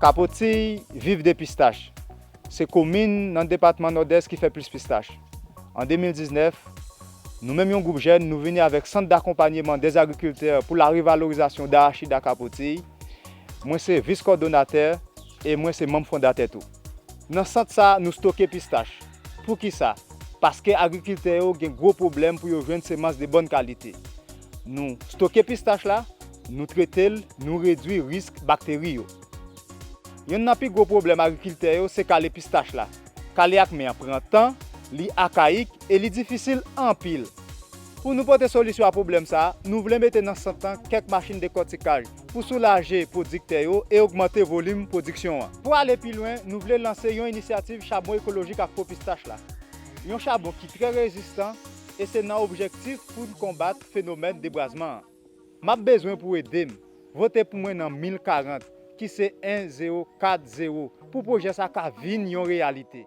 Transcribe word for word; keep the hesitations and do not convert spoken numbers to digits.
Kapotiy viv de pistach. Se komin nan depatman Nòdès ki fè plis pistach. An de mil diznèf, nou menm yon gwoup jèn, nou vini avèk Sant d'Akonpanyeman dèz Agrikiltè pou la revalorizasyon d'arachid a Kapotiy. Mwen se vis kòdonatè e mwen se manm fondatè tou. Nan sant sa, nou stoke pistach. Poukisa? Paske agrikiltè yo gen gwo pwoblèm pou yo jwenn semans de bòn kalite. Nou stoke pistach la, nou trete l, nou redwi risk bakteri yo. Yonn nan pi gwo pwoblèm agrikiltè yo se kale pistach la. Kale ak men an pran tan, li akayik e li difisil anpil. Pou nou pote solisyon a pwoblèm sa a, nou vle mete nan sant lan kèk machin dekòtikaj pou soulaje pwodiktè yo e ogmante volim pwodiksyon an. Pou ale pi lwen, nou vle lanse yon inisyativ chabon ekolojik ak po pistach la. Yon chabon ki trè rezistan e se nan objektif pou n konbat fenomèn debwazman an. M ap bezwen pou ede m. Vote pou mwen nan mil karant, ki se en zewo kat zewo, pou pwojè sa ka vin yon reyalite.